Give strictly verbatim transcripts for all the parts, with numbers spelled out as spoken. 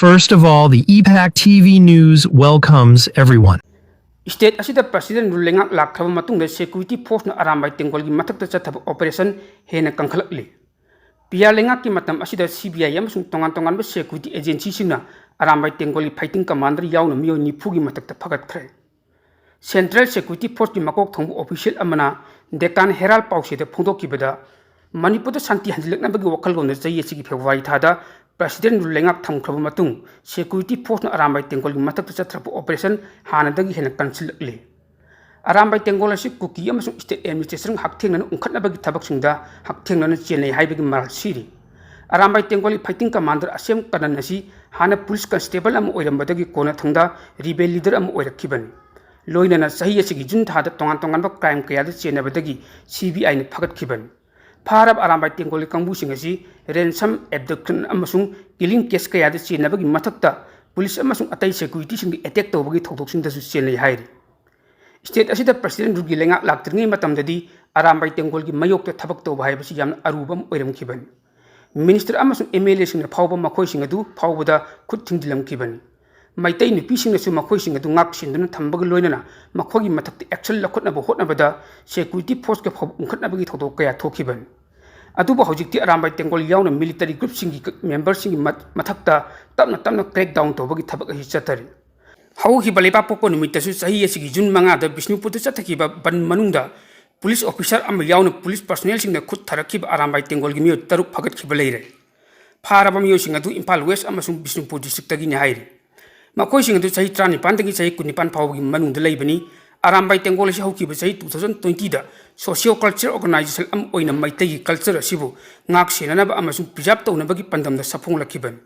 First of all, the E PAC T V News welcomes everyone. State ꯑꯁꯤꯗ President rule ꯂꯩꯉꯥꯛ ꯂꯥꯛꯈ꯭ꯔꯕ ꯃꯇꯨꯡꯗ security forceꯅ Arambai ꯇꯦꯡꯒꯣꯜꯒꯤ ꯃꯊꯛꯇ ꯆꯠꯊꯕ operation ꯍꯦꯟꯅ ꯀꯟꯈꯠꯂꯛꯂꯤ꯫ ꯄꯤ ꯑꯥꯔ ꯂꯩꯉꯥꯛꯀꯤ ꯃꯇꯝ ꯑꯁꯤꯗ ꯁꯤ ꯕꯤ ꯑꯥꯏ ꯑꯃꯁꯨꯡ ꯇꯣꯉꯥꯟ ꯇꯣꯉꯥꯟꯕ security agencyꯁꯤꯡꯅ ꯑꯔꯥꯝꯕꯥꯏ ꯇꯦꯡꯒꯣꯜꯒꯤ fighting commander ꯌꯥꯎꯅ ꯃꯤꯑꯣꯏ ꯅꯤꯐꯨꯒꯤ ꯃꯊꯛꯇ ꯐꯒꯠꯈ꯭ꯔꯦ꯫ Central Security Forceꯀꯤ ꯃꯀꯣꯛ ꯊꯣꯡꯕ official ꯑꯃꯅ Deccan Herald ꯄꯥꯎꯆꯦꯗ ꯐꯣꯡꯗꯣꯛꯈꯤꯕꯗ, ꯃꯅꯤꯄꯨꯔꯗ ꯁꯥꯟꯇꯤ ꯍꯟꯖꯤꯜꯂꯛꯅꯕꯒꯤ ꯋꯥꯈꯜꯂꯣꯟꯗ ꯆꯍꯤ ꯑꯁꯤꯒꯤ February ꯊꯥꯗ President rule ꯂꯩꯉꯥꯛ ꯊꯝꯈ꯭ꯔꯕ ꯃꯇꯨꯡ security forceꯅ ꯑꯔꯥꯝꯕꯥꯏ ꯇꯦꯡꯒꯣꯜꯒꯤ ꯃꯊꯛꯇ ꯆꯠꯊꯔꯛꯄ operation ꯍꯥꯟꯅꯗꯒꯤ ꯍꯦꯟꯅ ꯀꯟꯁꯤꯜꯂꯛꯂꯤ꯫ ꯑꯔꯥꯝꯕꯥꯏ ꯇꯦꯡꯒꯣꯜ ꯑꯁꯤ ꯀꯨꯀꯤ ꯑꯃꯁꯨꯡ state administration ꯍꯛꯊꯦꯡꯅꯅ ꯎꯪꯈꯠꯅꯕꯒꯤ ꯊꯕꯛꯁꯤꯡꯗ ꯍꯛꯊꯦꯡꯅꯅ ꯆꯦꯟꯅꯩ ꯍꯥꯏꯕꯒꯤ ꯃꯔꯥꯜ ꯁꯤꯔꯤ꯫ ꯑꯔꯥꯝꯕꯥꯏ ꯇꯦꯡꯒꯣꯜꯒꯤ fighting commander ꯑꯁꯦꯝ ꯀꯅꯟ ꯑꯁꯤ ꯍꯥꯟꯅ police constable ꯑꯃ ꯑꯣꯏꯔꯝꯕꯗꯒꯤ ꯀꯣꯟꯅꯊꯪꯗ rebel leader ꯑꯃ ꯑꯣꯏꯔꯛꯈꯤꯕꯅꯤ꯫ ꯂꯣꯏꯅꯅ ꯆꯍꯤ ꯑꯁꯤꯒꯤ June ꯊꯥꯗ ꯇꯣꯉꯥꯟ ꯇꯣꯉꯥꯟꯕ crime ꯀꯌꯥꯗ ꯆꯦꯟꯅꯕꯗꯒꯤ ꯁꯤ ꯕꯤ ꯑꯥꯏꯅ ꯐꯒꯠꯈꯤꯕꯅꯤ꯫ ꯐꯥꯔꯕ ꯑꯔꯥꯝꯕꯥꯏ ꯇꯦꯡꯒꯣꯜꯒꯤ ꯀꯥꯡꯕꯨꯁꯤꯡ ꯑꯁꯤ ransom, abduction ꯑꯃꯁꯨꯡ killing case ꯀꯌꯥꯗ ꯆꯦꯟꯅꯕꯒꯤ ꯃꯊꯛꯇ police ꯑꯃꯁꯨꯡ ꯑꯇꯩ securityꯁꯤꯡꯗ attack ꯇꯧꯕꯒꯤ ꯊꯧꯗꯣꯛꯁꯤꯡꯗꯁꯨ ꯆꯦꯟꯅꯩ ꯍꯥꯏꯔꯤ꯫ State ꯑꯁꯤꯗ President ruleꯒꯤ ꯂꯩꯉꯥꯛ ꯂꯥꯛꯇ꯭ꯔꯤꯉꯩ ꯃꯇꯝꯗꯗꯤ ꯑꯔꯥꯝꯕꯥꯏ ꯇꯦꯡꯒꯣꯜꯒꯤ ꯃꯥꯌꯣꯛꯇ ꯊꯕꯛ ꯇꯧꯕ ꯍꯥꯏꯕꯁꯤ ꯌꯥꯝꯅ ꯑꯔꯨꯕ ꯑꯃ ꯑꯣꯏꯔꯝꯈꯤꯕꯅꯤ꯫ Minister ꯑꯃꯁꯨꯡ M L Aꯁꯤꯡꯅ ꯐꯥꯎꯕ ꯃꯈꯣꯏꯁꯤꯡ ꯑꯗꯨ ꯐꯥꯎꯕꯗ ꯈꯨꯠ ꯊꯤꯡꯖꯤꯜꯂꯝꯈꯤꯕꯅꯤ꯫ ꯃꯩꯇꯩ ꯅꯨꯄꯤꯁꯤꯡꯅꯁꯨ ꯃꯈꯣꯏꯁꯤꯡ ꯑꯗꯨ ꯉꯥꯛ ꯁꯦꯟꯗꯨꯅ ꯊꯝꯕꯒ ꯂꯣꯏꯅꯅ ꯃꯈꯣꯏꯒꯤ ꯃꯊꯛꯇ action ꯂꯧꯈꯠꯅꯕ ꯍꯣꯠꯅꯕꯗ security forceꯀ ꯐꯥꯎꯕ ꯎꯪꯈꯠꯅꯕꯒꯤ ꯊꯧꯗꯣꯛ ꯀꯌꯥ ꯊꯣꯛꯈꯤꯕꯅꯤ꯫ ꯑꯗꯨꯕꯨ ꯍꯧꯖꯤꯛꯇꯤ ꯑꯔꯥꯝꯕꯥꯏ ꯇꯦꯡꯒꯣꯜ ꯌꯥꯎꯅ military groupꯁꯤꯡꯒꯤ memberꯁꯤꯡꯒꯤ ꯃ-, ꯃꯊꯛꯇ ꯇꯞꯅ ꯇꯞꯅ crack down ꯇꯧꯕꯒꯤ ꯊꯕꯛ ꯑꯁꯤ ꯆꯠꯊꯔꯤ꯫ ꯍꯧꯈꯤꯕ ꯂꯩꯕꯥꯛꯄꯣꯛꯄ ꯅꯨꯃꯤꯠꯇꯁꯨ ꯆꯍꯤ ꯑꯁꯤꯒꯤ June ꯃꯉꯥꯗ ꯕꯤꯁꯅꯨꯄꯨꯔꯗ ꯆꯠꯊꯈꯤꯕ ꯕꯟ ꯃꯅꯨꯡꯗ police officer ꯑꯃ ꯌꯥꯎꯅ police personnelꯁꯤꯡꯅ ꯈꯨꯠ ꯊꯥꯔꯛꯈꯤꯕ ꯑꯔꯥꯝꯕꯥꯏ ꯇꯦꯡꯒꯣꯜꯒꯤ ꯃꯤꯑꯣꯏ ꯇꯔꯨꯛ ꯐꯒꯠꯈꯤꯕ ꯂꯩꯔꯦ꯫ ꯐꯥꯔꯕ ꯃꯤꯑꯣꯏꯁꯤꯡ ꯑꯗꯨ ꯏꯝꯐꯥꯜ West ꯑꯃꯁꯨꯡ ꯕꯤꯁꯅꯨꯄꯨꯔ districtꯇꯒꯤꯅꯤ ꯍꯥꯏꯔꯤ꯫ ꯃꯈꯣꯏꯁꯤꯡ ꯑꯗꯨ ꯆꯍꯤ ꯇꯔꯥꯅꯤꯄꯥꯟꯗꯒꯤ ꯆꯍꯤ ꯀꯨꯟꯅꯤꯄꯥꯟ ꯐꯥꯎꯕꯒꯤ ꯃꯅꯨꯡꯗ ꯂꯩꯕꯅꯤ꯫ ꯑꯔꯥꯝꯕꯥꯏ ꯇꯦꯡꯒꯣꯜ ꯑꯁꯤ ꯍꯧꯈꯤꯕ ꯆꯍꯤ two thousand twentyꯗ socio culture organization ꯑꯃ ꯑꯣꯏꯅ ꯃꯩꯇꯩꯒꯤ culture ꯑꯁꯤꯕꯨ ꯉꯥꯛ ꯁꯦꯟꯅꯅꯕ ꯑꯃꯁꯨꯡ preserve ꯇꯧꯅꯕꯒꯤ ꯄꯥꯟꯗꯝꯗ ꯁꯛꯐꯣꯡꯂꯛꯈꯤꯕꯅꯤ꯫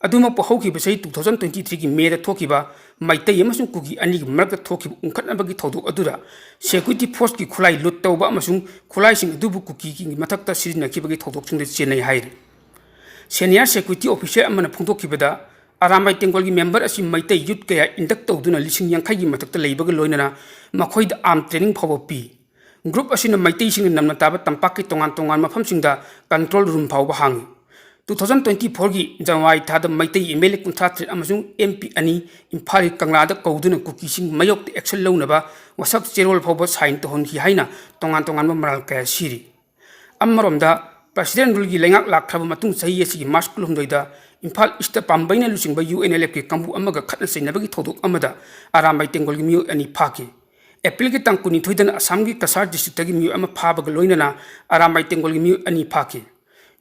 ꯑꯗꯨꯃꯛꯄꯨ ꯍꯧꯈꯤꯕ ꯆꯍꯤ two thousand twenty threeꯒꯤ Mayꯗ ꯊꯣꯛꯈꯤꯕ ꯃꯩꯇꯩ ꯑꯃꯁꯨꯡ ꯀꯨꯀꯤ ꯑꯅꯤꯒꯤ ꯃꯔꯛꯇ ꯊꯣꯛꯈꯤꯕ ꯎꯪꯈꯠꯅꯕꯒꯤ ꯊꯧꯗꯣꯛ ꯑꯗꯨꯗ security forceꯀꯤ ꯈꯨꯠꯂꯥꯏ loot ꯇꯧꯕ ꯑꯃꯁꯨꯡ ꯈꯨꯠꯂꯥꯏꯁꯤꯡ ꯑꯗꯨꯕꯨ ꯀꯨꯀꯤꯒꯤ ꯃꯊꯛꯇ ꯁꯤꯖꯤꯟꯅꯈꯤꯕꯒꯤ ꯊꯧꯗꯣꯛꯁꯤꯡꯗ ꯆꯦꯟꯅꯩ ꯍꯥꯏꯔꯤ꯫ Senior security officer ꯑꯃꯅ ꯐꯣꯡꯗꯣꯛꯈꯤꯕꯗ, ꯑꯔꯥꯝꯕꯥꯏ ꯇꯦꯡꯒꯣꯜꯒꯤ member ꯑꯁꯤ ꯃꯩꯇꯩ youth ꯀꯌꯥ induct ꯇꯧꯗꯨꯅ ꯂꯤꯁꯤꯡ ꯌꯥꯡꯈꯩꯒꯤ ꯃꯊꯛꯇ ꯂꯩꯕꯒ ꯂꯣꯏꯅꯅ ꯃꯈꯣꯏꯗ arm training ꯐꯥꯎꯕ ꯄꯤ꯫ Group ꯑꯁꯤꯅ ꯃꯩꯇꯩꯁꯤꯡꯅ ꯅꯝꯅ ꯇꯥꯕ ꯇꯝꯄꯥꯛꯀꯤ ꯇꯣꯉꯥꯟ ꯇꯣꯉꯥꯟꯕ ꯃꯐꯝꯁꯤꯡꯗ control room ꯐꯥꯎꯕ ꯍꯥꯡꯏ꯫ ꯇꯨ ꯊꯥꯎꯖꯟ ꯇ꯭ꯋꯦꯟꯇꯤ ꯐꯣꯔꯒꯤ ꯖꯅꯋꯥꯔꯤ ꯊꯥꯗ ꯃꯩꯇꯩ ꯑꯦꯝ ꯑꯦꯜ ꯑꯦ ꯀꯨꯟꯊ꯭ꯔꯥ ꯇꯔꯦꯠ ꯑꯃꯁꯨꯡ ꯑꯦꯝ ꯄꯤ ꯑꯅꯤ ꯏꯝꯐꯥꯜꯒꯤ ꯀꯪꯂꯥꯗ ꯀꯧꯗꯨꯅ ꯀꯨꯀꯤꯁꯤꯡ ꯃꯥꯌꯣꯛꯇ action ꯂꯧꯅꯕ ꯋꯥꯁꯛ ꯆꯦꯔꯣꯜ ꯐꯥꯎꯕ sign ꯇꯧꯍꯟꯈꯤ ꯍꯥꯏꯅ ꯇꯣꯉꯥꯟ ꯇꯣꯉꯥꯟꯕ ꯃꯔꯥꯜ ꯀꯌꯥ ꯁꯤꯔꯤ꯫ ꯑꯃꯔꯣꯝꯗ, President ruleꯒꯤ ꯂꯩꯉꯥꯛ ꯂꯥꯛꯈ꯭ꯔꯕ ꯃꯇꯨꯡ ꯆꯍꯤ ꯑꯁꯤꯒꯤ March ꯀꯨꯟꯍꯨꯝꯗꯣꯏꯗ ꯏꯝꯐꯥꯜ Eastꯇ ꯄꯥꯝꯕꯩꯅ ꯂꯨꯆꯤꯡꯕ ꯌꯨ ꯑꯦꯟ ꯑꯦꯜ ꯑꯦꯐꯀꯤ ꯀꯥꯡꯕꯨ ꯑꯃꯒ ꯈꯠꯅ ꯆꯩꯅꯕꯒꯤ ꯊꯧꯗꯣꯛ ꯑꯃꯗ ꯑꯔꯥꯝꯕꯥꯏ ꯇꯦꯡꯒꯣꯜꯒꯤ ꯃꯤꯑꯣꯏ ꯑꯅꯤ ꯐꯥꯈꯤ꯫ ꯑꯦꯄ꯭ꯔꯤꯜꯒꯤ ꯇꯥꯡ ꯀꯨꯟꯅꯤꯊꯣꯏꯗꯅ ꯑꯁꯥꯝꯒꯤ ꯀꯁꯥꯔ districtꯇꯒꯤ ꯃꯤꯑꯣꯏ ꯑꯃ ꯐꯥꯕꯒ ꯂꯣꯏꯅꯅ ꯑꯔꯥꯝꯕꯥꯏ ꯇꯦꯡꯒꯣꯜꯒꯤ ꯃꯤꯑꯣꯏ ꯑꯅꯤ ꯐꯥꯈꯤ꯫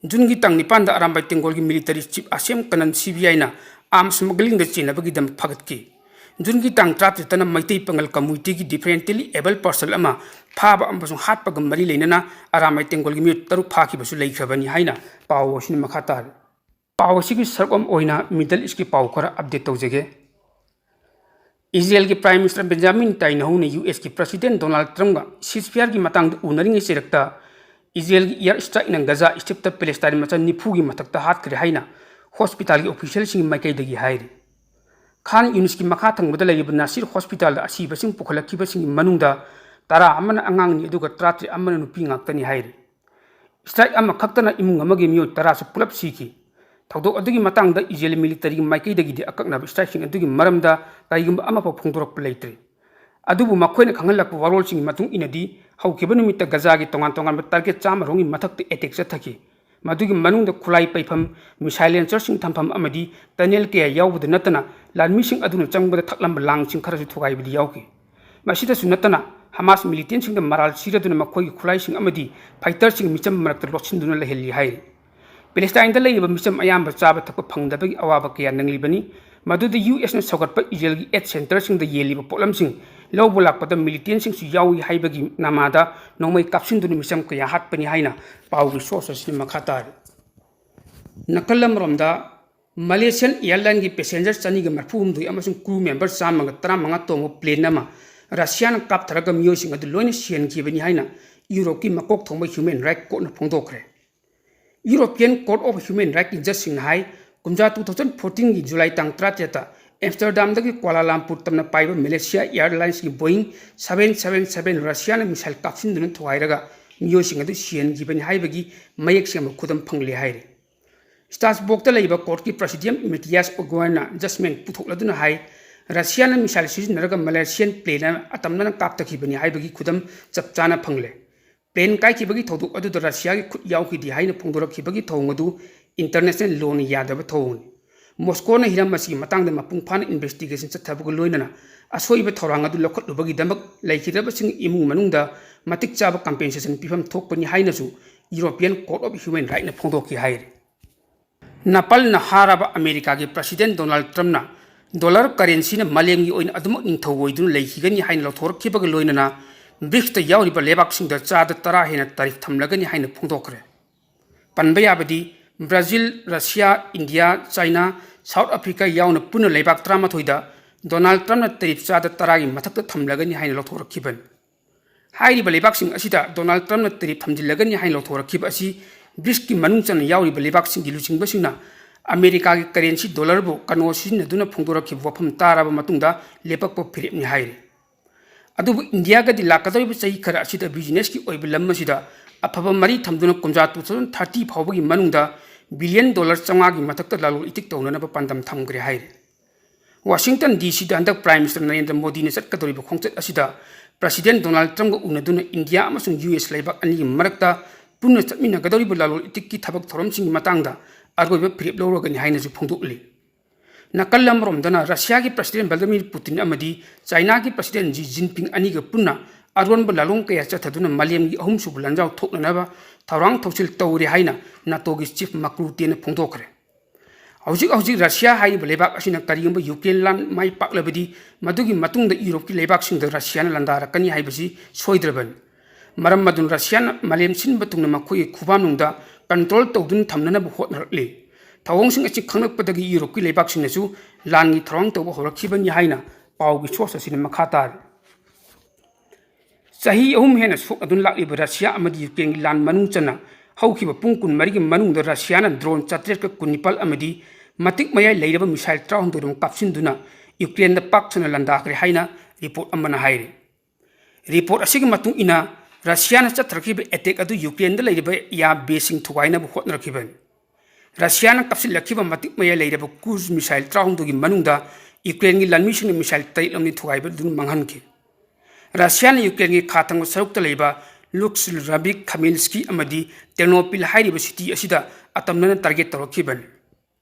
ꯖꯨꯟꯒꯤ ꯇꯥꯡ ꯅꯤꯄꯥꯟꯗ Arambai ꯇꯦꯡꯒꯣꯜꯒꯤ military chief ꯑꯁꯦꯝ ꯀꯅꯟ C B ꯑꯥꯏꯅ arms smugglingꯗ ꯆꯦꯟꯅꯕꯒꯤꯗꯃꯛ ꯐꯥꯒꯠꯈꯤ꯫ ꯖꯨꯟꯒꯤ ꯇꯥꯡ ꯇꯔꯥꯇꯔꯦꯠꯇꯅ ꯃꯩꯇꯩ ꯄꯥꯉꯜ communityꯒꯤ differently abled person ꯑꯃ ꯐꯥꯕ ꯑꯃꯁꯨꯡ ꯍꯥꯠꯄꯒ ꯃꯔꯤ ꯂꯩꯅꯅ ꯑꯔꯥꯝꯕꯥꯏ ꯇꯦꯡꯒꯣꯜꯒꯤ ꯃꯤꯑꯣꯏ ꯇꯔꯨꯛ ꯐꯥꯈꯤꯕꯁꯨ ꯂꯩꯈ꯭ꯔꯕꯅꯤ ꯍꯥꯏꯅ ꯄꯥꯎ ꯑꯁꯤꯅ ꯃꯈꯥ ꯇꯥꯔꯤ꯫ ꯄꯥꯎ ꯑꯁꯤꯒꯤ ꯁꯔꯨꯛ ꯑꯃ ꯑꯣꯏꯅ Middle Eastꯀꯤ ꯄꯥꯎ ꯈꯔ update ꯇꯧꯖꯒꯦ꯫ ꯏꯖꯔꯦꯜꯒꯤ Prime Minister Benjamin Netanyahuꯅ ꯌꯨ ꯑꯦꯁꯀꯤ President Donald Trumpꯀ ceasefireꯒꯤ ꯃꯇꯥꯡꯗ ꯎꯅꯔꯤꯉꯩ ꯆꯩꯔꯛꯇ ꯏꯖꯔꯦꯜꯒꯤ air strikeꯅ ꯒꯖꯥ Stripꯇ Palestine ꯃꯆꯥ ꯅꯤꯐꯨꯒꯤ ꯃꯊꯛꯇ ꯍꯥꯠꯈ꯭ꯔꯦ ꯍꯥꯏꯅ hospitalꯒꯤ officialꯁꯤꯡꯒꯤ ꯃꯥꯏꯀꯩꯗꯒꯤ ꯍꯥꯏꯔꯤ꯫ ꯈꯥꯟ ꯌꯨꯅꯤꯁꯀꯤ ꯃꯈꯥ ꯊꯪꯕꯗ ꯂꯩꯔꯤꯕ ꯅꯥꯁꯤꯔ hospitalꯗ ꯑꯁꯤꯕꯁꯤꯡ ꯄꯨꯈꯠꯂꯛꯈꯤꯕꯁꯤꯡꯒꯤ ꯃꯅꯨꯡꯗ ꯇꯔꯥ ꯑꯃꯅ ꯑꯉꯥꯡꯅꯤ, ꯑꯗꯨꯒ ꯇꯔꯥꯇꯔꯦꯠ ꯑꯃꯅ ꯅꯨꯄꯤ ꯉꯥꯛꯇꯅꯤ ꯍꯥꯏꯔꯤ꯫ Strike ꯑꯃꯈꯛꯇꯅ ꯏꯃꯨꯡ ꯑꯃꯒꯤ ꯃꯤꯑꯣꯏ ꯇꯔꯥꯁꯨ ꯄꯨꯂꯞ ꯁꯤꯈꯤ꯫ ꯊꯧꯗꯣꯛ ꯑꯗꯨꯒꯤ ꯃꯇꯥꯡꯗ ꯏꯖꯔꯦꯜ militaryꯒꯤ ꯃꯥꯏꯀꯩꯗꯒꯤꯗꯤ ꯑꯀꯛꯅꯕ strikeꯁꯤꯡ ꯑꯗꯨꯒꯤ ꯃꯔꯝꯗ ꯀꯔꯤꯒꯨꯝꯕ ꯑꯃꯐꯥꯎ ꯐꯣꯡꯗꯣꯔꯛꯄ ꯂꯩꯇ꯭ꯔꯤ꯫ ꯑꯗꯨꯕꯨ ꯃꯈꯣꯏꯅ ꯈꯪꯍꯜꯂꯛꯄ ꯋꯥꯔꯣꯜꯁꯤꯡꯒꯤ ꯃꯇꯨꯡ ꯏꯟꯅꯗꯤ, ꯍꯧꯈꯤꯕ ꯅꯨꯃꯤꯠꯇ ꯒꯖꯥꯒꯤ ꯇꯣꯉꯥꯟ ꯇꯣꯉꯥꯟꯕ target ꯆꯥꯝꯃ ꯔꯣꯝꯒꯤ ꯃꯊꯛꯇ attack ꯆꯠꯊꯈꯤ꯫ ꯃꯗꯨꯒꯤ ꯃꯅꯨꯡꯗ ꯈꯨꯠꯂꯥꯏ ꯄꯩꯐꯝ, missile launcherꯁꯤꯡ ꯊꯝꯐꯝ ꯑꯃꯗꯤ tunnel ꯀꯌꯥ ꯌꯥꯎꯕꯗ ꯅꯠꯇꯅ, ꯂꯥꯟꯃꯤꯁꯤꯡ ꯑꯗꯨꯅ ꯆꯪꯕꯗ ꯊꯛꯂꯝꯕ ꯂꯥꯡꯁꯤꯡ ꯈꯔꯁꯨ ꯊꯨꯒꯥꯏꯕꯗꯤ ꯌꯥꯎꯈꯤ꯫ ꯃꯁꯤꯗꯁꯨ ꯅꯠꯇꯅ, Hamas militantꯁꯤꯡꯗ ꯃꯔꯥꯜ ꯁꯤꯔꯗꯨꯅ ꯃꯈꯣꯏꯒꯤ ꯈꯨꯠꯂꯥꯏꯁꯤꯡ ꯑꯃꯗꯤ fighterꯁꯤꯡ ꯃꯤꯆꯝ ꯃꯔꯛꯇ ꯂꯣꯠꯁꯤꯟꯗꯨꯅ ꯂꯩꯍꯜꯂꯤ ꯍꯥꯏꯔꯤ꯫ Palestineꯗ ꯂꯩꯔꯤꯕ ꯃꯤꯆꯝ ꯑꯌꯥꯝꯕ ꯆꯥꯕ ꯊꯛꯄ ꯐꯪꯗꯕꯒꯤ ꯑꯋꯥꯕ ꯀꯌꯥ ꯅꯪꯂꯤꯕꯅꯤ꯫ ꯃꯗꯨꯗ ꯌꯨ ꯑꯦꯁꯅ ꯁꯧꯒꯠꯄ ꯏꯖꯔꯦꯜꯒꯤ aid centreꯁꯤꯡꯗ ꯌꯦꯜꯂꯤꯕ ꯄꯣꯠꯂꯝꯁꯤꯡ ꯂꯧꯕ ꯂꯥꯛꯄꯗ militantꯁꯤꯡꯁꯨ ꯌꯥꯎꯏ ꯍꯥꯏꯕꯒꯤ ꯅꯃꯥꯗ ꯅꯣꯡꯃꯩ ꯀꯥꯞꯁꯤꯟꯗꯨꯅ ꯃꯤꯆꯝ ꯀꯌꯥ ꯍꯥꯠꯄꯅꯤ ꯍꯥꯏꯅ ꯄꯥꯎꯒꯤ source ꯑꯁꯤꯅ ꯃꯈꯥ ꯇꯥꯔꯤ꯫ ꯅꯥꯀꯜ ꯑꯃꯔꯣꯝꯗ, Malaysian Airlinesꯀꯤ passenger ꯆꯅꯤꯒ ꯃꯔꯤꯐꯨ ꯍꯨꯝꯗꯣꯏ ꯑꯃꯁꯨꯡ crew member ꯆꯥꯝꯃꯒ ꯇꯔꯥꯃꯉꯥ ꯇꯣꯡꯕ plane ꯑꯃ Russiaꯅ ꯀꯥꯞꯊꯔꯒ ꯃꯤꯑꯣꯏꯁꯤꯡ ꯑꯗꯨ ꯂꯣꯏꯅ ꯁꯤꯍꯟꯈꯤꯕꯅꯤ ꯍꯥꯏꯅ ꯌꯨꯔꯣꯞꯀꯤ ꯃꯀꯣꯛ ꯊꯣꯡꯕ Human Rights Courtꯅ ꯐꯣꯡꯗꯣꯛꯈ꯭ꯔꯦ꯫ European Court of Human Rightꯀꯤ judgeꯁꯤꯡꯅ ꯍꯥꯏ, ꯀꯨꯝꯖꯥ two thousand fourteenꯒꯤ July ꯇꯥꯡ ꯇꯔꯥꯇꯔꯦꯠꯇ Amsterdamꯗꯒꯤ Kuala Lumpur ꯇꯝꯅ ꯄꯥꯏꯕ Malaysia Airlinesꯀꯤ Boeing seven seven seven Russiaꯅ missile ꯀꯥꯞꯁꯤꯟꯗꯨꯅ ꯊꯨꯒꯥꯏꯔꯒ ꯃꯤꯑꯣꯏꯁꯤꯡ ꯑꯗꯨ ꯁꯤꯍꯟꯈꯤꯕꯅꯤ ꯍꯥꯏꯕꯒꯤ ꯃꯌꯦꯛ ꯁꯦꯡꯕ ꯈꯨꯗꯝ ꯐꯪꯂꯦ ꯍꯥꯏꯔꯤ꯫ ꯁ꯭ꯇꯔꯥꯁꯕꯣꯔꯒꯇ ꯂꯩꯕ ꯀꯣꯔꯠꯀꯤ ꯄ꯭ꯔꯁꯤꯗꯦꯟ ꯃꯦꯇꯤꯌꯥꯁ ꯑꯣꯒꯣꯌꯔꯅ ꯖꯖꯃꯦꯟ ꯄꯨꯊꯣꯛꯂꯗꯨꯅ ꯍꯥꯏ, ꯔꯁꯤꯌꯥꯅ ꯃꯤꯁꯥꯏꯜ ꯁꯤꯖꯤꯟꯅꯔꯒ ꯃꯂꯦꯁꯤꯌꯥꯟ ꯄ꯭ꯂꯦꯟ ꯑꯃ ꯑꯇꯝꯅꯅ ꯀꯥꯞꯊꯈꯤꯕꯅꯤ ꯍꯥꯏꯕꯒꯤ ꯈꯨꯗꯝ ꯆꯞ ꯆꯥꯅ ꯐꯪꯂꯦ꯫ ꯄ꯭ꯂꯦꯟ ꯀꯥꯏꯈꯤꯕꯒꯤ ꯊꯧꯗꯣꯛ ꯑꯗꯨꯗ ꯔꯁꯤꯌꯥꯒꯤ ꯈꯨꯠ ꯌꯥꯎꯈꯤꯗꯦ ꯍꯥꯏꯅ ꯐꯣꯡꯗꯣꯔꯛꯈꯤꯕꯒꯤ ꯊꯧꯑꯣꯡ ꯑꯗꯨ ꯏꯟꯇꯔꯅꯦꯁꯅꯦꯜ ꯂꯣꯅ ꯌꯥꯗꯕ ꯊꯧꯑꯣꯡꯅꯤ꯫ ꯃꯣꯁꯀꯣꯅ ꯍꯤꯔꯝ ꯑꯁꯤꯒꯤ ꯃꯇꯥꯡꯗ ꯃꯄꯨꯡ ꯐꯥꯅ ꯏꯟꯚꯦꯁꯇꯤꯒꯦꯁꯟ ꯆꯠꯊꯕꯒ ꯂꯣꯏꯅꯅ ꯑꯁꯣꯏꯕ ꯊꯧꯔꯥꯡ ꯑꯗꯨ ꯂꯧꯈꯠꯂꯨꯕꯒꯤꯗꯃꯛ ꯂꯩꯈꯤꯗ꯭ꯔꯕꯁꯤꯡ ꯏꯃꯨꯡ ꯃꯅꯨꯡꯗ ꯃꯇꯤꯛ ꯆꯥꯕ ꯀꯝꯄꯦꯟꯁꯦꯁꯟ ꯄꯤꯐꯝ ꯊꯣꯛꯄꯅꯤ ꯍꯥꯏꯅꯁꯨ ꯌꯨꯔꯣꯄꯤꯌꯟ ꯀꯣꯔꯠ ꯑꯣꯐ ꯍ꯭ꯌꯨꯃꯦꯟ ꯔꯥꯏꯠꯅ ꯐꯣꯡꯗꯣꯛꯈꯤ ꯍꯥꯏꯔꯤ꯫ ꯅꯥꯄꯜꯅ ꯍꯥꯔꯕ ꯑꯃꯦꯔꯤꯀꯥꯒꯤ ꯄ꯭ꯔꯁꯤꯗꯦꯟ ꯗꯣꯅꯥꯜꯗ ꯇ꯭ꯔꯝꯞꯅ ꯗꯣꯂꯔ ꯀꯔꯦꯟꯁꯤꯅ ꯃꯥꯂꯦꯝꯒꯤ ꯑꯣꯏꯅ ꯑꯗꯨꯃꯛ ꯅꯤꯡꯊꯧ ꯑꯣꯏꯗꯨꯅ ꯂꯩꯈꯤꯒꯅꯤ ꯍꯥꯏꯅ ꯂꯥꯎꯊꯣꯔꯛꯈꯤꯕꯒ ꯂꯣꯏꯅꯅ ꯕ꯭ꯔꯤꯛꯁꯇ ꯌꯥꯎꯔꯤꯕ ꯂꯩꯕꯥꯛꯁꯤꯡꯗ ꯆꯥꯗ ꯇꯔꯥ ꯍꯦꯟꯅ ꯇꯥꯔꯤꯐ ꯊꯝꯂꯒꯅꯤ ꯍꯥꯏꯅ ꯐꯣꯡꯗꯣꯛꯈ꯭ꯔꯦ꯫ ꯄꯟꯕ ꯌꯥꯕꯗꯤ Brazil, Russia, India, China, South Africa ꯌꯥꯎꯅ ꯄꯨꯟꯅ ꯂꯩꯕꯥꯛ ꯇꯔꯥꯃꯥꯊꯣꯏꯗ ꯗꯣꯅꯥꯜꯗ ꯇ꯭ꯔꯝꯞꯅ ꯇꯥꯔꯤꯐ ꯆꯥꯗ ꯇꯔꯥꯒꯤ ꯃꯊꯛꯇ ꯊꯝꯂꯒꯅꯤ ꯍꯥꯏꯅ ꯂꯧꯊꯣꯔꯛꯈꯤꯕꯅꯤ꯫ ꯍꯥꯏꯔꯤꯕ ꯂꯩꯕꯥꯛꯁꯤꯡ ꯑꯁꯤꯗ ꯗꯣꯅꯥꯜꯗ ꯇ꯭ꯔꯝꯞꯅ ꯇꯥꯔꯤꯐ ꯊꯝꯖꯤꯜꯂꯒꯅꯤ ꯍꯥꯏꯅ ꯂꯧꯊꯣꯔꯛꯈꯤꯕ ꯑꯁꯤ ꯕ꯭ꯔꯤꯛꯁꯀꯤ ꯃꯅꯨꯡ ꯆꯟꯅ ꯌꯥꯎꯔꯤꯕ ꯂꯩꯕꯥꯛꯁꯤꯡꯒꯤ ꯂꯨꯆꯤꯡꯕꯁꯤꯡꯅ ꯑꯃꯦꯔꯤꯀꯥꯒꯤ ꯀꯔꯦꯟꯁꯤ ꯗꯣꯂꯔꯕꯨ ꯀꯅꯣ ꯁꯤꯖꯤꯟꯅꯗꯨꯅ ꯐꯣꯡꯗꯣꯔꯛꯈꯤꯕ ꯋꯥꯐꯝ ꯇꯥꯔꯕ ꯃꯇꯨꯡꯗ ꯂꯦꯞꯄꯛꯄ ꯐꯤꯔꯦꯞꯅꯤ ꯍꯥꯏꯔꯤ꯫ ꯑꯗꯨꯕꯨ ꯏꯟꯗꯤꯌꯥꯒꯗꯤ ꯂꯥꯛꯀꯗꯧꯔꯤꯕ ꯆꯍꯤ ꯈꯔ ꯑꯁꯤꯗ ꯕꯤꯖꯤꯅꯦꯁꯀꯤ ꯑꯣꯏꯕ ꯂꯝ ꯑꯁꯤꯗ ꯑꯐꯕ ꯃꯔꯤ ꯊꯝꯗꯨꯅ ꯀꯨꯝꯖꯥ two thousand thirty ꯐꯥꯎꯕꯒꯤ ꯃꯅꯨꯡꯗ ꯕꯤꯂꯤꯌꯟ ꯗꯣꯂꯔ ꯆꯥꯝꯃꯉꯥꯒꯤ ꯃꯊꯛꯇ ꯂꯂꯣꯟ ꯏꯇꯤꯛ ꯇꯧꯅꯅꯕ ꯄꯥꯟꯗꯝ ꯊꯝꯈ꯭ꯔꯦ ꯍꯥꯏꯔꯤ꯫ ꯋꯥꯁꯤꯡꯇꯟ ꯗꯤ ꯁꯤꯗ ꯍꯟꯗꯛ ꯄ꯭ꯔꯥꯏꯝ ꯃꯤꯅꯤꯁꯇꯔ ꯅꯔꯦꯟꯗ꯭ꯔ ꯃꯣꯗꯤꯅ ꯆꯠꯀꯗꯧꯔꯤꯕ ꯈꯣꯡꯆꯠ ꯑꯁꯤꯗ ꯄ꯭ꯔꯁꯤꯗꯦꯟ ꯗꯣꯅꯥꯜꯗ ꯇ꯭ꯔꯝꯞꯀ ꯎꯅꯗꯨꯅ ꯏꯟꯗꯤꯌꯥ ꯑꯃꯁꯨꯡ ꯌꯨ ꯑꯦꯁ ꯂꯩꯕꯥꯛ ꯑꯅꯤꯒꯤ ꯃꯔꯛꯇ ꯄꯨꯟꯅ ꯆꯠꯃꯤꯟꯅꯒꯗꯧꯔꯤꯕ ꯂꯂꯣꯟ ꯏꯇꯤꯛꯀꯤ ꯊꯕꯛ ꯊꯧꯔꯝꯁꯤꯡꯒꯤ ꯃꯇꯥꯡꯗ ꯑꯔꯣꯏꯕ ꯐꯤꯔꯦꯞ ꯂꯧꯔꯒꯅꯤ ꯍꯥꯏꯅꯁꯨ ꯐꯣꯡꯗꯣꯛꯂꯤ꯫ ꯅꯥꯀꯜ ꯑꯃꯔꯣꯝꯗꯅ ꯔꯁꯤꯌꯥꯒꯤ ꯄ꯭ꯔꯁꯤꯗꯦꯟ ꯚ꯭ꯂꯥꯗꯤꯃꯤꯔ ꯄꯨꯇꯤꯟ ꯑꯃꯗꯤ ꯆꯥꯏꯅꯥꯒꯤ ꯄ꯭ꯔꯁꯤꯗꯦꯟ ꯖꯤ ꯖꯤꯟꯄꯤꯡ ꯑꯅꯤꯒ ꯄꯨꯟꯅ ꯑꯔꯣꯟꯕ ꯂꯥꯂꯣꯡ ꯀꯌꯥ ꯆꯠꯊꯗꯨꯅ ꯃꯥꯂꯦꯝꯒꯤ ꯑꯍꯨꯝꯁꯨꯕ ꯂꯥꯟꯖꯥꯎ ꯊꯣꯛꯅꯅꯕ ꯊꯧꯔꯥꯡ ꯊꯧꯁꯤꯜ ꯇꯧꯔꯦ ꯍꯥꯏꯅ ꯅꯥꯇꯣꯒꯤ ꯆꯤꯐ ꯃꯥꯔꯛ ꯔꯨꯇꯦꯅ ꯐꯣꯡꯗꯣꯛꯈ꯭ꯔꯦ꯫ ꯍꯧꯖꯤꯛ ꯍꯧꯖꯤꯛ ꯔꯁꯤꯌꯥ ꯍꯥꯏꯔꯤꯕ ꯂꯩꯕꯥꯛ ꯑꯁꯤꯅ ꯀꯔꯤꯒꯨꯝꯕ ꯌꯨꯀ꯭ꯔꯦꯟ ꯂꯥꯟ ꯃꯥꯏ ꯄꯥꯛꯂꯕꯗꯤ ꯃꯗꯨꯒꯤ ꯃꯇꯨꯡꯗ ꯌꯨꯔꯣꯞꯀꯤ ꯂꯩꯕꯥꯛꯁꯤꯡꯗ ꯔꯁꯤꯌꯥꯅ ꯂꯥꯟꯗꯥꯔꯛꯀꯅꯤ ꯍꯥꯏꯕꯁꯤ ꯁꯣꯏꯗ꯭ꯔꯕꯅꯤ꯫ ꯃꯔꯝ ꯑꯗꯨꯅ ꯔꯁꯤꯌꯥꯅ ꯃꯥꯂꯦꯝ ꯁꯤꯟꯕ ꯊꯨꯡꯅ ꯃꯈꯣꯏꯒꯤ ꯈꯨꯕꯥꯝꯅꯨꯡꯗ ꯀꯟꯇ꯭ꯔꯣꯜ ꯇꯧꯗꯨꯅ ꯊꯝꯅꯅꯕ ꯍꯣꯠꯅꯔꯛꯂꯤ꯫ ꯊꯧꯑꯣꯡꯁꯤꯡ ꯑꯁꯤ ꯈꯪꯂꯛꯄꯗꯒꯤ ꯌꯨꯔꯣꯞꯀꯤ ꯂꯩꯕꯥꯛꯁꯤꯡꯅꯁꯨ ꯂꯥꯟꯒꯤ ꯊꯧꯔꯥꯡ ꯇꯧꯕ ꯍꯧꯔꯛꯈꯤꯕꯅꯤ ꯍꯥꯏꯅ ꯄꯥꯎꯒꯤ ꯁꯣꯔꯁ ꯑꯁꯤꯅ ꯃꯈꯥ ꯇꯥꯔꯤ꯫ ꯆꯍꯤ ꯑꯍꯨꯝ ꯍꯦꯟꯅ ꯁꯣꯛꯅꯗꯨꯅ ꯂꯥꯛꯂꯤꯕ ꯔꯁꯤꯌꯥ ꯑꯃꯗꯤ ꯌꯨꯀ꯭ꯔꯦꯟꯒꯤ ꯂꯥꯟ ꯃꯅꯨꯡ ꯆꯟꯅ ꯍꯧꯈꯤꯕ ꯄꯨꯡ ꯀꯨꯟꯃꯔꯤꯒꯤ ꯃꯅꯨꯡꯗ ꯔꯁꯤꯌꯥꯅ ꯗ꯭ꯔꯣꯟ ꯆꯥꯇ꯭ꯔꯦꯠꯀ ꯀꯨꯟꯅꯤꯄꯥꯜ ꯑꯃꯗꯤ ꯃꯇꯤꯛ ꯃꯌꯥꯏ ꯂꯩꯔꯕ ꯃꯤꯁꯥꯏꯜ ꯇꯔꯥꯍꯨꯝꯗꯣꯏ ꯔꯣꯝ ꯀꯥꯞꯁꯤꯟꯗꯨꯅ ꯌꯨꯀ꯭ꯔꯦꯟꯗ ꯄꯥꯛ ꯁꯟꯅ ꯂꯥꯟꯗꯥꯈ꯭ꯔꯦ ꯍꯥꯏꯅ ꯔꯤꯄꯣꯔꯠ ꯑꯃꯅ ꯍꯥꯏꯔꯤ꯫ ꯔꯤꯄꯣꯔꯠ ꯑꯁꯤꯒꯤ ꯃꯇꯨꯡ ꯏꯟꯅ ꯔꯁꯤꯌꯥꯅ ꯆꯠꯊꯔꯛꯈꯤꯕ ꯑꯦꯇꯦꯛ ꯑꯗꯨ ꯌꯨꯀ꯭ꯔꯦꯟꯗ ꯂꯩꯔꯤꯕ ꯑꯦꯌꯥꯔ ꯕꯦꯁꯁꯤꯡ ꯊꯨꯒꯥꯏꯅꯕ ꯍꯣꯠꯅꯔꯛꯈꯤꯕꯅꯤ꯫ ꯔꯁꯤꯌꯥꯅ ꯀꯥꯞꯁꯤꯜꯂꯛꯈꯤꯕ ꯃꯇꯤꯛ ꯃꯌꯥꯏ ꯂꯩꯔꯕ ꯀ꯭ꯔꯨꯖ ꯃꯤꯁꯥꯏꯜ ꯇꯔꯥꯍꯨꯝꯗꯣꯏꯒꯤ ꯃꯅꯨꯡꯗ ꯌꯨꯀ꯭ꯔꯦꯟꯒꯤ ꯂꯥꯟꯃꯤꯁꯤꯡꯅ ꯃꯤꯁꯥꯏꯜ ꯇꯔꯦꯠꯂꯣꯝꯗꯤ ꯊꯨꯒꯥꯏꯕꯗꯨꯅ ꯃꯥꯡꯍꯟꯈꯤ꯫ ꯔꯁꯤꯌꯥꯅ ꯌꯨꯀ꯭ꯔꯦꯟꯒꯤ ꯈꯥ ꯊꯪꯕ ꯁꯔꯨꯛꯇ ꯂꯩꯕ ꯂꯨꯛꯁ ꯔꯕꯤꯛ ꯈꯃꯤꯟꯁꯀꯤ ꯑꯃꯗꯤ ꯇꯦꯔꯅꯣꯄꯤꯜ ꯍꯥꯏꯔꯤꯕ ꯁꯤꯇꯤ ꯑꯁꯤꯗ ꯑꯇꯝꯅꯅ ꯇꯥꯔꯒꯦꯠ ꯇꯧꯔꯛꯈꯤꯕꯅꯤ꯫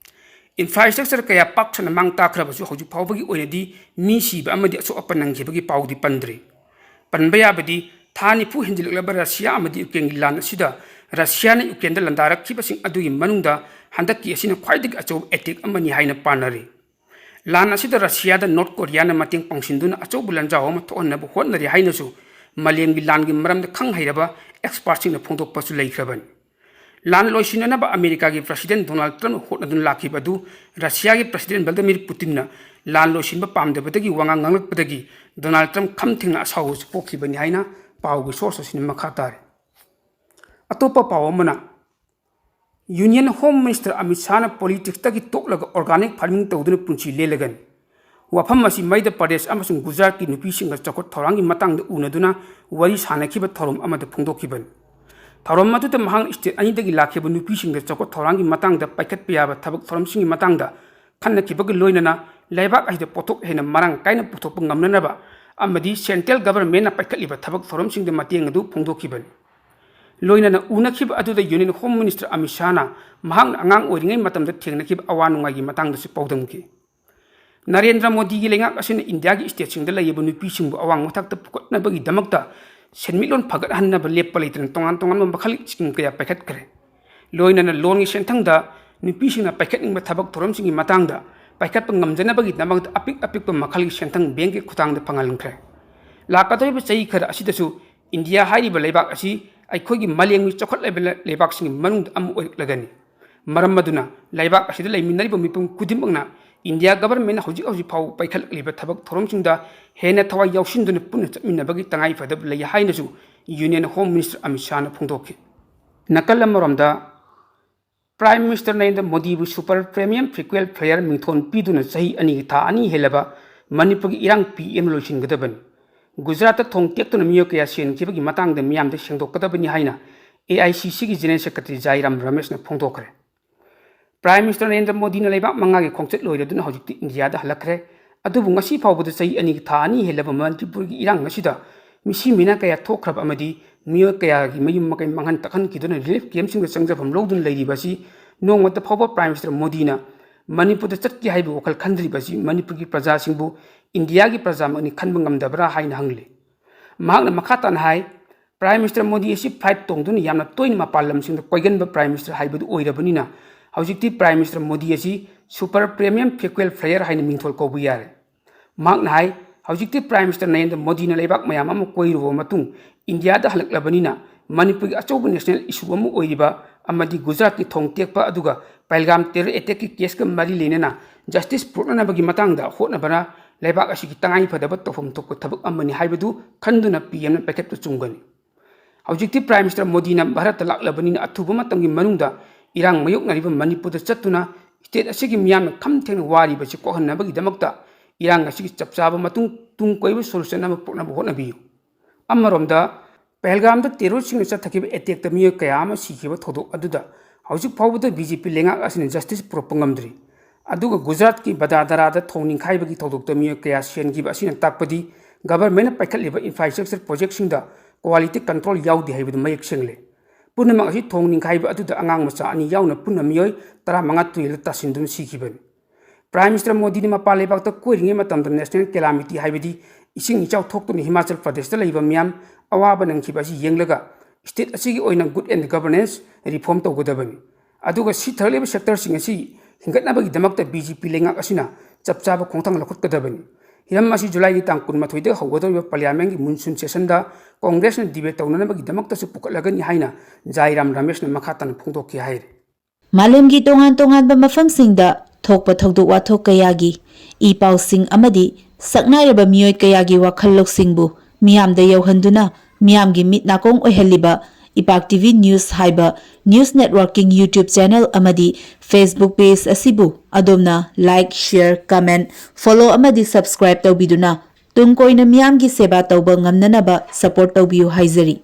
ꯏꯟꯐ꯭ꯔꯥꯁ꯭ꯇ꯭ꯔꯛꯆꯔ ꯀꯌꯥ ꯄꯥꯛ ꯁꯟꯅ ꯃꯥꯡ ꯇꯥꯛꯈ꯭ꯔꯕꯁꯨ, ꯍꯧꯖꯤꯛ ꯐꯥꯎꯕꯒꯤ ꯑꯣꯏꯅꯗꯤ ꯃꯤ ꯁꯤꯕ ꯑꯃꯗꯤ ꯑꯁꯣꯛ ꯑꯄꯟ ꯅꯪꯈꯤꯕꯒꯤ ꯄꯥꯎꯗꯤ ꯄꯟꯗ꯭ꯔꯤ꯫ ꯄꯟꯕ ꯌꯥꯕꯗꯤ, ꯊꯥ ꯅꯤꯐꯨ ꯍꯦꯟꯖꯤꯜꯂꯛꯂꯕ ꯔꯁꯤꯌꯥ ꯑꯃꯗꯤ ꯌꯨꯀ꯭ꯔꯦꯟꯒꯤ ꯂꯥꯟ ꯑꯁꯤꯗ ꯔꯁꯤꯌꯥꯅ ꯌꯨꯀ꯭ꯔꯦꯟꯗ ꯂꯥꯟꯗꯥꯔꯛꯈꯤꯕꯁꯤꯡ ꯑꯗꯨꯒꯤ ꯃꯅꯨꯡꯗ ꯍꯟꯗꯛꯀꯤ ꯑꯁꯤꯅ ꯈ꯭ꯋꯥꯏꯗꯒꯤ ꯑꯆꯧꯕ ꯑꯦꯇꯦꯛ ꯑꯃꯅꯤ ꯍꯥꯏꯅ ꯄꯥꯅꯔꯤ꯫ ꯂꯥꯟ ꯑꯁꯤꯗ ꯔꯁꯤꯌꯥꯗ ꯅꯣꯔꯠ ꯀꯣꯔꯤꯌꯥꯅ ꯃꯇꯦꯡ ꯄꯥꯡꯁꯤꯟꯗꯨꯅ ꯑꯆꯧꯕ ꯂꯥꯟꯖꯥꯎ ꯑꯃ ꯊꯣꯛꯍꯟꯅꯕ ꯍꯣꯠꯅꯔꯤ ꯍꯥꯏꯅꯁꯨ ꯃꯥꯂꯦꯝꯒꯤ ꯂꯥꯟꯒꯤ ꯃꯔꯝꯗ ꯈꯪ ꯍꯩꯔꯕ ꯑꯦꯛꯁꯄꯥꯔꯠꯁꯤꯡꯅ ꯐꯣꯡꯗꯣꯛꯄꯁꯨ ꯂꯩꯈ꯭ꯔꯕꯅꯤ꯫ ꯂꯥꯟ ꯂꯣꯏꯁꯤꯟꯅꯅꯕ ꯑꯃꯦꯔꯤꯀꯥꯒꯤ ꯄ꯭ꯔꯁꯤꯗꯦꯟ ꯗꯣꯅꯥꯜꯗ ꯇ꯭ꯔꯝꯞꯅ ꯍꯣꯠꯅꯗꯨꯅ ꯂꯥꯛꯈꯤꯕ ꯑꯗꯨ ꯔꯁꯤꯌꯥꯒꯤ ꯄ꯭ꯔꯁꯤꯗꯦꯟ ꯚ꯭ꯂꯥꯗꯤꯃꯤꯔ ꯄꯨꯇꯤꯟꯅ ꯂꯥꯟ ꯂꯣꯏꯁꯤꯟꯕ ꯄꯥꯝꯗꯕꯗꯒꯤ ꯋꯥꯉꯥꯡ ꯉꯥꯡꯂꯛꯄꯗꯒꯤ ꯗꯣꯅꯥꯜꯗ ꯇ꯭ꯔꯝꯞ ꯈꯝ ꯊꯦꯡꯅ ꯑꯁꯥꯎꯕꯁꯨ ꯄꯣꯛꯈꯤꯕꯅꯤ ꯍꯥꯏꯅ ꯄꯥꯎꯒꯤ ꯁꯣꯔꯁ ꯑꯁꯤꯅ ꯃꯈꯥ ꯇꯥꯔꯤ꯫ ꯑꯇꯣꯞꯄ ꯄꯥꯎ ꯑꯃꯅ, ꯌꯨꯅꯤꯌꯟ ꯍꯣꯝ ꯃꯤꯅꯤꯁꯇꯔ ꯑꯃꯤꯠ ꯁꯥꯍꯅ ꯄꯣꯂꯤꯇꯤꯛꯁꯇꯒꯤ ꯇꯣꯛꯂꯒ ꯑꯣꯔꯒꯥꯅꯤꯛ ꯐꯥꯔꯃꯤꯡ ꯇꯧꯗꯨꯅ ꯄꯨꯟꯁꯤ ꯂꯦꯜꯂꯒꯅꯤ꯫ ꯋꯥꯐꯝ ꯑꯁꯤ ꯃꯙ꯭ꯌ ꯄ꯭ꯔꯗꯦꯁ ꯑꯃꯁꯨꯡ ꯒꯨꯖꯔꯥꯠꯀꯤ ꯅꯨꯄꯤꯁꯤꯡꯒ ꯆꯥꯎꯈꯠ ꯊꯧꯔꯥꯡꯒꯤ ꯃꯇꯥꯡꯗ ꯎꯅꯗꯨꯅ ꯋꯥꯔꯤ ꯁꯥꯅꯈꯤꯕ ꯊꯧꯔꯝ ꯑꯃꯗ ꯐꯣꯡꯗꯣꯛꯈꯤꯕꯅꯤ꯫ ꯊꯧꯔꯝ ꯑꯗꯨꯗ ꯃꯍꯥꯛꯅ ꯁ꯭ꯇꯦꯠ ꯑꯅꯤꯗꯒꯤ ꯂꯥꯛꯈꯤꯕ ꯅꯨꯄꯤꯁꯤꯡꯗ ꯆꯥꯎꯈꯠ ꯊꯧꯔꯥꯡꯒꯤ ꯃꯇꯥꯡꯗ ꯄꯥꯏꯈꯠꯄ ꯌꯥꯕ ꯊꯕꯛ ꯊꯧꯔꯝꯁꯤꯡꯒꯤ ꯃꯇꯥꯡꯗ ꯈꯟꯅꯈꯤꯕꯒ ꯂꯣꯏꯅꯅ ꯂꯩꯕꯥꯛ ꯑꯁꯤꯗ ꯄꯣꯠꯊꯣꯛ ꯍꯦꯟꯅ ꯃꯔꯥꯡ ꯀꯥꯏꯅ ꯄꯨꯊꯣꯛꯄ ꯉꯝꯅꯅꯕ ꯑꯃꯗꯤ ꯁꯦꯟꯇ꯭ꯔꯦꯜ ꯒꯚꯔꯟꯃꯦꯟꯠꯅ ꯄꯥꯏꯈꯠꯂꯤꯕ ꯊꯕꯛ ꯊꯧꯔꯝꯁꯤꯡꯒꯤ ꯃꯇꯦꯡ ꯑꯗꯨ ꯐꯣꯡꯗꯣꯛꯈꯤꯕꯅꯤ꯫ ꯂꯣꯏꯅꯅ ꯎꯅꯈꯤꯕ ꯑꯗꯨꯗ ꯌꯨꯅꯤꯌꯟ ꯍꯣꯝ ꯃꯤꯅꯤꯁꯇꯔ ꯑꯃꯤꯠ ꯁꯥꯍꯅ ꯃꯍꯥꯛꯅ ꯑꯉꯥꯡ ꯑꯣꯏꯔꯤꯉꯩ ꯃꯇꯝꯗ ꯊꯦꯡꯅꯈꯤꯕ ꯑꯋꯥ ꯅꯨꯡꯉꯥꯏꯒꯤ ꯃꯇꯥꯡꯗꯁꯨ ꯄꯥꯎꯗꯝꯈꯤ꯫ ꯅꯔꯦꯟꯗ꯭ꯔ ꯃꯣꯗꯤꯒꯤ ꯂꯩꯉꯥꯛ ꯑꯁꯤꯅ ꯏꯟꯗꯤꯌꯥꯒꯤ ꯁ꯭ꯇꯦꯠꯁꯤꯡꯗ ꯂꯩꯔꯤꯕ ꯅꯨꯄꯤꯁꯤꯡꯕꯨ ꯑꯋꯥꯡ ꯃꯊꯛꯇ ꯄꯨꯈꯠꯅꯕꯒꯤꯗꯃꯛꯇ ꯁꯦꯟꯃꯤꯠꯂꯣꯟ ꯐꯒꯠꯍꯟꯅꯕ ꯂꯦꯞꯄ ꯂꯩꯇꯅ ꯇꯣꯉꯥꯟ ꯇꯣꯉꯥꯟꯕ ꯃꯈꯜꯒꯤ ꯁ꯭ꯀꯤꯝ ꯀꯌꯥ ꯄꯥꯏꯈꯠꯈ꯭ꯔꯦ꯫ ꯂꯣꯏꯅꯅ ꯂꯣꯟꯒꯤ ꯁꯦꯟꯊꯪꯗ ꯅꯨꯄꯤꯁꯤꯡꯅ ꯄꯥꯏꯈꯠꯅꯤꯡꯕ ꯊꯕꯛ ꯊꯧꯔꯝꯁꯤꯡꯒꯤ ꯃꯇꯥꯡꯗ ꯄꯥꯏꯈꯠꯄ ꯉꯝꯖꯅꯕꯒꯤꯗꯃꯛꯇ ꯑꯄꯤꯛ ꯑꯄꯤꯛꯄ ꯃꯈꯜꯒꯤ ꯁꯦꯟꯊꯪ ꯕꯦꯡꯛꯀꯤ ꯈꯨꯠꯊꯥꯡꯗ ꯐꯪꯍꯟꯈ꯭ꯔꯦ꯫ ꯂꯥꯛꯀꯗꯧꯔꯤꯕ ꯆꯍꯤ ꯈꯔ ꯑꯁꯤꯗꯁꯨ ꯏꯟꯗꯤꯌꯥ ꯍꯥꯏꯔꯤꯕ ꯂꯩꯕꯥꯛ ꯑꯁꯤ ꯑꯩꯈꯣꯏꯒꯤ ꯃꯥꯂꯦꯝꯒꯤ ꯆꯥꯎꯈꯠꯂꯕ ꯂꯩꯕꯥꯛꯁꯤꯡꯒꯤ ꯃꯅꯨꯡꯗ ꯑꯃ ꯑꯣꯏꯔꯛꯂꯒꯅꯤ꯫ ꯃꯔꯝ ꯑꯗꯨꯅ ꯂꯩꯕꯥꯛ ꯑꯁꯤꯗ ꯂꯩꯃꯤꯟꯅꯔꯤꯕ ꯃꯤꯄꯨꯝ ꯈꯨꯗꯤꯡꯃꯛꯅ ꯏꯟꯗꯤꯌꯥ ꯒꯚꯔꯟꯃꯦꯟꯠꯅ ꯍꯧꯖꯤꯛ ꯍꯧꯖꯤꯛ ꯐꯥꯎꯕ ꯄꯥꯏꯈꯠꯂꯛꯂꯤꯕ ꯊꯕꯛ ꯊꯧꯔꯝꯁꯤꯡꯗ ꯍꯦꯟꯅ ꯊꯋꯥꯏ ꯌꯥꯎꯁꯤꯟꯗꯨꯅ ꯄꯨꯟꯅ ꯆꯠꯃꯤꯟꯅꯕꯒꯤ ꯇꯉꯥꯏꯐꯗꯕ ꯂꯩ ꯍꯥꯏꯅꯁꯨ ꯌꯨꯅꯤꯌꯟ ꯍꯣꯝ ꯃꯤꯅꯤꯁꯇꯔ ꯑꯃꯤꯠ ꯁꯥꯍꯅ ꯐꯣꯡꯗꯣꯛꯈꯤ꯫ ꯅꯥꯀꯜ ꯑꯃꯔꯣꯝꯗ, ꯄ꯭ꯔꯥꯏꯝ ꯃꯤꯅꯤꯁꯇꯔ ꯅꯔꯦꯟꯗ꯭ꯔ ꯃꯣꯗꯤꯕꯨ ꯁꯨꯄꯔ ꯄ꯭ꯔꯤꯃꯤꯌꯝ ꯐ꯭ꯔꯤꯀ꯭ꯋꯦꯟ ꯐ꯭ꯂꯥꯏꯌꯔ ꯃꯤꯡꯊꯣꯟ ꯄꯤꯗꯨꯅ ꯆꯍꯤ ꯑꯅꯤꯒꯤ ꯊꯥ ꯑꯅꯤ ꯍꯦꯜꯂꯕ ꯃꯅꯤꯄꯨꯔꯒꯤ ꯏꯔꯥꯡ ꯄꯤ ꯑꯦꯝ ꯂꯣꯏꯁꯤꯟꯒꯗꯕꯅꯤ꯫ ꯒꯨꯖꯔꯥꯠꯇ ꯊꯣꯡ ꯇꯦꯛꯇꯨꯅ ꯃꯤꯑꯣꯏ ꯀꯌꯥ ꯁꯤꯍꯟꯈꯤꯕꯒꯤ ꯃꯇꯥꯡꯗ ꯃꯤꯌꯥꯝꯗ ꯁꯦꯡꯗꯣꯛꯀꯗꯕꯅꯤ ꯍꯥꯏꯅ ꯑꯦ ꯑꯥꯏ ꯁꯤ ꯁꯤꯒꯤ ꯖꯦꯅꯔꯦꯜ ꯁꯦꯀ꯭ꯔꯦꯇꯔꯤ ꯖꯥꯏꯔꯥꯝ ꯔꯃꯦꯁꯅ ꯐꯣꯡꯗꯣꯛꯈ꯭ꯔꯦ꯫ Prime Minister ꯅꯔꯦꯟꯗ꯭ꯔ ꯃꯣꯗꯤꯅ ꯂꯩꯕꯥꯛ ꯃꯉꯥꯒꯤ ꯈꯣꯡꯆꯠ ꯂꯣꯏꯔꯗꯨꯅ ꯍꯧꯖꯤꯛꯇꯤ ꯏꯟꯗꯤꯌꯥꯗ ꯍꯜꯂꯛꯈ꯭ꯔꯦ꯫ ꯑꯗꯨꯕꯨ ꯉꯁꯤ ꯐꯥꯎꯕꯗ ꯆꯍꯤ ꯑꯅꯤꯒꯤ ꯊꯥ ꯑꯅꯤ ꯍꯦꯜꯂꯕ ꯃꯅꯤꯄꯨꯔꯒꯤ ꯏꯔꯥꯡ ꯑꯁꯤꯗ ꯃꯤꯁꯤ ꯃꯤꯅꯥ ꯀꯌꯥ ꯊꯣꯛꯈ꯭ꯔꯕ ꯑꯃꯗꯤ ꯃꯤꯑꯣꯏ ꯀꯌꯥꯒꯤ ꯃꯌꯨꯝ ꯃꯀꯩ ꯃꯥꯡꯍꯟ ꯇꯥꯛꯍꯟꯈꯤꯗꯨꯅ relief camp ꯁꯤꯡꯗ ꯆꯪꯖꯐꯝ ꯂꯧꯗꯨꯅ ꯂꯩꯔꯤꯕ ꯑꯁꯤ ꯅꯣꯡꯃꯇ ꯐꯥꯎꯕ Prime Minister ꯃꯣꯗꯤꯅ ꯃꯅꯤꯄꯨꯔꯗ ꯆꯠꯀꯦ ꯍꯥꯏꯕ ꯋꯥꯈꯜ ꯈꯟꯗ꯭ꯔꯤꯕ ꯑꯁꯤ ꯃꯅꯤꯄꯨꯔꯒꯤ ꯄ꯭ꯔꯖꯥꯁꯤꯡꯕꯨ ꯏꯟꯗꯤꯌꯥꯒꯤ ꯄ꯭ꯔꯖꯥꯃꯛꯅꯤ ꯈꯟꯕ ꯉꯝꯗꯕ꯭ꯔꯥ ꯍꯥꯏꯅ ꯍꯪꯂꯤ꯫ ꯃꯍꯥꯛꯅ ꯃꯈꯥ ꯇꯥꯅ ꯍꯥꯏ, Prime Minister ꯃꯣꯗꯤ ꯑꯁꯤ flight ꯇꯣꯡꯗꯨꯅ ꯌꯥꯝꯅ ꯇꯣꯏꯅ ꯃꯄꯥꯟ ꯂꯝꯁꯤꯡꯗ ꯀꯣꯏꯒꯟꯕ Prime Minister ꯍꯥꯏꯕꯗꯨ ꯑꯣꯏꯔꯕꯅꯤꯅ ꯍꯧꯖꯤꯛꯇꯤ Prime Minister ꯃꯣꯗꯤ ꯑꯁꯤ super premium frequent flyer ꯍꯥꯏꯅ ꯃꯤꯡꯊꯣꯜ ꯀꯧꯕ ꯌꯥꯔꯦ꯫ ꯃꯍꯥꯛꯅ ꯍꯥꯏ, ꯍꯧꯖꯤꯛꯇꯤ Prime Minister ꯅꯔꯦꯟꯗ꯭ꯔ ꯃꯣꯗꯤꯅ ꯂꯩꯕꯥꯛ ꯃꯌꯥꯝ ꯑꯃ ꯀꯣꯏꯔꯨꯕ ꯃꯇꯨꯡ ꯏꯟꯗꯤꯌꯥꯗ ꯍꯜꯂꯛꯂꯕꯅꯤꯅ ꯃꯅꯤꯄꯨꯔꯒꯤ ꯑꯆꯧꯕ national issue ꯑꯃ ꯑꯣꯏꯔꯤꯕ ꯑꯃꯗꯤ ꯒꯨꯖꯔꯥꯠꯀꯤ ꯊꯣꯡ ꯇꯦꯛꯄ ꯑꯗꯨꯒ ꯄꯍꯜꯒꯥꯝ terror attack ꯀꯤ case ꯀ ꯃꯔꯤ ꯂꯩꯅꯅ justice ꯄꯨꯔꯛꯅꯅꯕꯒꯤ ꯃꯇꯥꯡꯗ ꯍꯣꯠꯅꯕꯅ ꯂꯩꯕꯥꯛ ꯑꯁꯤꯒꯤ ꯇꯉꯥꯏ ꯐꯗꯕ ꯇꯧꯐꯝ ꯊꯣꯛꯄ ꯊꯕꯛ ꯑꯃꯅꯤ ꯍꯥꯏꯕꯗꯨ ꯈꯟꯗꯨꯅ P M ꯅ ꯄꯥꯏꯈꯠꯄ ꯆꯨꯝꯒꯅꯤ꯫ ꯍꯧꯖꯤꯛꯇꯤ Prime Minister ꯃꯣꯗꯤꯅ ꯚꯥꯔꯠꯇ ꯂꯥꯛꯂꯕꯅꯤꯅ ꯑꯊꯨꯕ ꯃꯇꯝꯒꯤ ꯃꯅꯨꯡꯗ ꯏꯔꯥꯡ ꯃꯥꯌꯣꯛꯅꯔꯤꯕ ꯃꯅꯤꯄꯨꯔꯗ ꯆꯠꯇꯨꯅ state ꯑꯁꯤꯒꯤ ꯃꯤꯌꯥꯝꯅ ꯈꯝ ꯊꯦꯡꯅ ꯋꯥꯔꯤꯕꯁꯤ ꯀꯣꯛꯍꯟꯅꯕꯒꯤꯗꯃꯛꯇ ꯏꯔꯥꯡ ꯑꯁꯤꯒꯤ ꯆꯞ ꯆꯥꯕ ꯃꯇꯨꯡ ꯇꯨꯡ ꯀꯣꯏꯕ solution ꯑꯃ ꯄꯨꯔꯛꯅꯕ ꯍꯣꯠꯅꯕꯤꯌꯨ꯫ ꯑꯃꯔꯣꯝꯗ, ꯄꯍꯜꯒꯥꯝꯗ terrorist ꯁꯤꯡꯅ ꯆꯠꯊꯈꯤꯕ attack ꯇ ꯃꯤꯑꯣꯏ ꯀꯌꯥ ꯑꯃ ꯁꯤꯈꯤꯕ ꯊꯧꯗꯣꯛ ꯑꯗꯨꯗ ꯍꯧꯖꯤꯛ ꯐꯥꯎꯕꯗ B J P ꯂꯩꯉꯥꯛ ꯑꯁꯤꯅ justice ꯄꯨꯔꯛꯄ ꯉꯝꯗ꯭ꯔꯤ꯫ ꯑꯗꯨꯒ ꯒꯨꯖꯔꯥꯠꯀꯤ ꯕꯗꯥꯗꯔꯥꯗ ꯊꯣꯡ ꯅꯤꯡꯈꯥꯏꯕꯒꯤ ꯊꯧꯗꯣꯛꯇ ꯃꯤꯑꯣꯏ ꯀꯌꯥ ꯁꯤꯍꯟꯈꯤꯕ ꯑꯁꯤꯅ ꯇꯥꯛꯄꯗꯤ government ꯅ ꯄꯥꯏꯈꯠꯂꯤꯕ infrastructure project ꯁꯤꯡꯗ quality control ꯌꯥꯎꯗꯦ ꯍꯥꯏꯕꯗꯨ ꯃꯌꯦꯛ ꯁꯦꯡꯂꯦ꯫ ꯄꯨꯝꯅꯃꯛ ꯑꯁꯤ ꯊꯣꯡ ꯅꯤꯡꯈꯥꯏꯕ ꯑꯗꯨꯗ ꯑꯉꯥꯡ ꯃꯆꯥ ꯑꯅꯤ ꯌꯥꯎꯅ ꯄꯨꯟꯅ ꯃꯤꯑꯣꯏ ꯇꯔꯥꯃꯉꯥ ꯇꯨꯔꯦꯜꯗ ꯇꯥꯁꯤꯟꯗꯨꯅ ꯁꯤꯈꯤꯕꯅꯤ꯫ Prime Minister ꯃꯣꯗꯤꯅ ꯃꯄꯥꯟ ꯂꯩꯕꯥꯛꯇ ꯀꯣꯏꯔꯤꯉꯩ ꯃꯇꯝꯗ national calamity ꯍꯥꯏꯕꯗꯤ ꯏꯁꯤꯡ ꯏꯆꯥꯎ ꯊꯣꯛꯇꯨꯅ ꯍꯤꯃꯥꯆꯜ ꯄ꯭ꯔꯗꯦꯁꯇ ꯂꯩꯕ ꯃꯤꯌꯥꯝ ꯑꯋꯥꯕ ꯅꯪꯈꯤꯕ ꯑꯁꯤ ꯌꯦꯡꯂꯒ state ꯑꯁꯤꯒꯤ ꯑꯣꯏꯅ good and governance reform ꯇꯧꯒꯗꯕꯅꯤ꯫ ꯑꯗꯨꯒ ꯁꯤꯊꯔꯛꯂꯤꯕ sector ꯁꯤꯡ ꯑꯁꯤ ꯍꯤꯡꯒꯠꯅꯕꯒꯤꯗꯃꯛꯇ B J P ꯂꯩꯉꯥꯛ ꯑꯁꯤꯅ ꯆꯞ ꯆꯥꯕ ꯈꯣꯡꯊꯥꯡ ꯂꯧꯈꯠꯀꯗꯕꯅꯤ꯫ ꯍꯤꯔꯝ ꯑꯁꯤ ꯖꯨꯂꯥꯏꯒꯤ ꯇꯥꯡ ꯀꯨꯟꯃꯥꯊꯣꯏꯗ ꯍꯧꯒꯗꯧꯔꯤꯕ parliament ꯀꯤ monsoon session ꯗ Congress ꯅ debate ꯇꯧꯅꯅꯕꯒꯤꯗꯃꯛꯇꯁꯨ ꯄꯨꯈꯠꯂꯒꯅꯤ ꯍꯥꯏꯅ ꯖꯥꯏꯔꯥꯝ ꯔꯃꯦꯁꯅ ꯃꯈꯥ ꯇꯥꯅ ꯐꯣꯡꯗꯣꯛꯈꯤ ꯍꯥꯏꯔꯤ꯫ ꯃꯥꯂꯦꯝꯒꯤ ꯇꯣꯉꯥꯟ ꯇꯣꯉꯥꯟꯕ ꯃꯐꯝꯁꯤꯡꯗ ꯊꯣꯛꯄ ꯊꯧꯗꯣꯛ ꯋꯥꯊꯣꯛ ꯀꯌꯥꯒꯤ ꯏ ꯄꯥꯎꯁꯤꯡ ꯑꯃꯗꯤ ꯁꯛꯅꯥꯏꯔꯕ ꯃꯤꯑꯣꯏ ꯀꯌꯥꯒꯤ ꯋꯥꯈꯜ ꯂꯧꯁꯤꯡꯕꯨ ꯃꯤꯌꯥꯝꯗ ꯌꯧꯍꯟꯗꯨꯅ ꯃꯤꯌꯥꯝꯒꯤ ꯃꯤꯠ ꯅꯥꯀꯣꯡ ꯑꯣꯏꯍꯜꯂꯤꯕ ꯏꯄꯥꯛ T V News ꯍꯥꯏꯕ news networking YouTube channel ꯑꯃꯗꯤ Facebook page ꯑꯁꯤꯕꯨ ꯑꯗꯣꯝꯅ like, share, comment, follow ꯑꯃꯗꯤ subscribe ꯇꯧꯕꯤꯗꯨꯅ ꯇꯨꯡ ꯀꯣꯏꯅ ꯃꯤꯌꯥꯝꯒꯤ ꯁꯦꯕꯥ ꯇꯧꯕ ꯉꯝꯅꯅꯕ support ꯇꯧꯕꯤꯌꯨ ꯍꯥꯏꯖꯔꯤ꯫